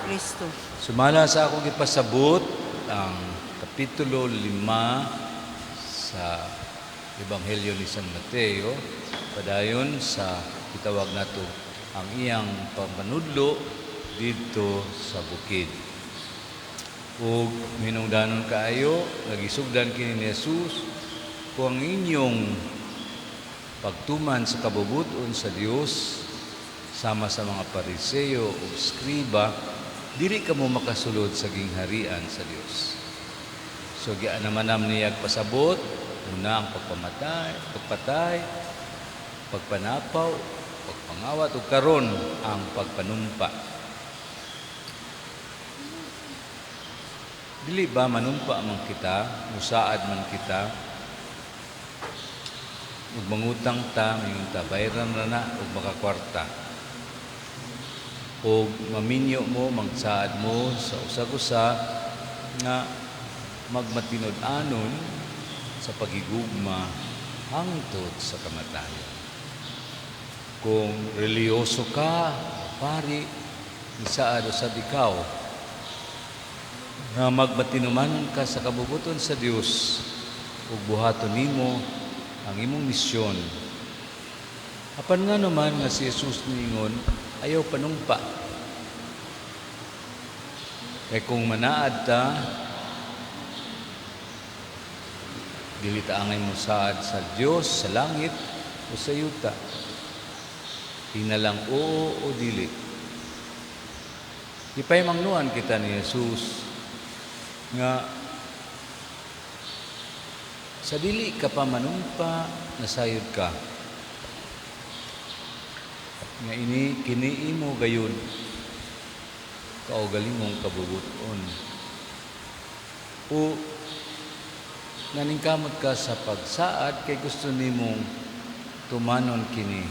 Kristo. Sumala sa akong ipasabot ang Kapitulo 5 sa Ebanghelyo ni San Mateo, padayon sa gitawag nato ang iyang pagpanudlo didto sa bukid. Ug hinungdanon kaayo, nagisugdan kini ni Jesus, kung ang inyong pagtuman sa kabubuton sa Dios sama sa mga Pariseo ug eskriba, dili kamo makasulod sa gingharian sa Dios. So gianamanam niya pasabot, una ang pagpamatay, pagpatay, pagpanapaw, pagpangawat ug karon ang pagpanumpa. Dili ba manumpa man kita, musaad man kita, ug mangutang ta, mingon ta, bayran ra na ug makakwarta. Ug maminyo mo, magsaad mo sa usag-usa nga magmatinud-anon sa pagigugma hangtod sa kamatayon. Kung reliyoso ka, pari, isaad usab ikaw nga magmatinumanon ka sa kabubuton sa Dios ug buhaton nimo ang imong misyon. Apan nga naman nga si Jesus niingon, ayaw panumpa. Kay kung manaad ta, dili ta angay mosaad sa Dios sa langit o sa yuta. Hinalang oo o dili. Gipaymangnuan kita ni Jesus nga sa dili ka pa manumpa, nasayod ka. Nga ini kini imo gayud kaugalingong kabubuton. O naningkamot ka sa pagsaad kay gusto nimong tumanon kini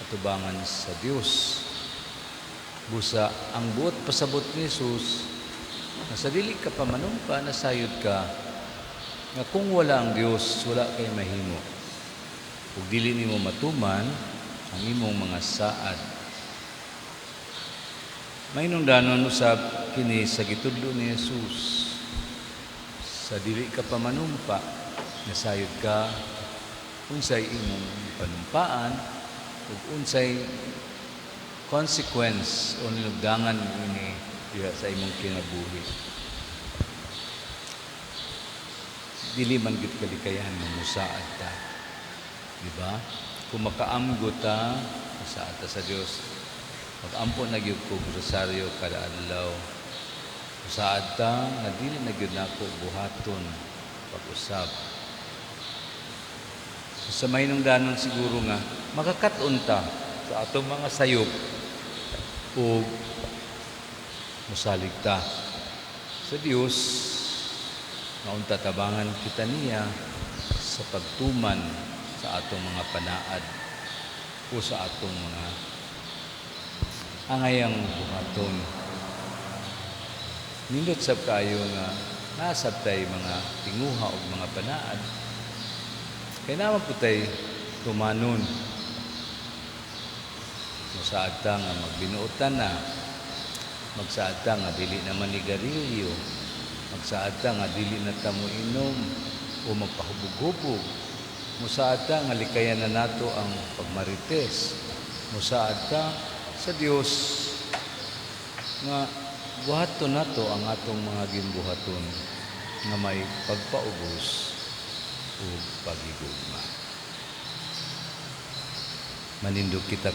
atubangan sa Dios. Busa ang buot pasabot ni Jesus nga sa dili ka pa manumpa, nasayod ka nga kung wala ang Dios, wala kay mahimo. Ug dili nimo matuman ang imong mga saad. Mahinungdanon usab kini sa gitudlo ni Jesus. Sa dili ka pa manumpa, nasayod ka unsay imong panumpaan ug unsay consequence o nilugdangan ini diha sa imong kinabuhi. Dili man gyud kalikayan nga musaad ta. Di ba? Kung makaamgo ta, musaad ta sa Dios. Mag-ampo na gyud ko rosaryo kada adlaw. Musaad ta nga dili na gyud nako buhaton pag-usab. Sa mahinungdanon siguro nga makakat-on ta sa atong mga sayop ug mosalig ta sa Dios nga unta tabangan kita niya sa pagtuman sa atong mga panaad o sa atong mga angayang buhaton. Nindot sab kaayo nga nasab tay mga tinguha og mga panaad. Kay naman po tay tumanon. Musaad ta nga magbinuotan na, magsaad ta nga dili na manigarilyo, magsaad ta nga dili na ta moinom o magpahubog-hubog, musaad ta nga likayan na nato ang pagmarites, musaad ta sa Dios nga buhaton nato ang atong mga gimbuhaton nga may pagpaubos ug pagigugma. Manindog kita.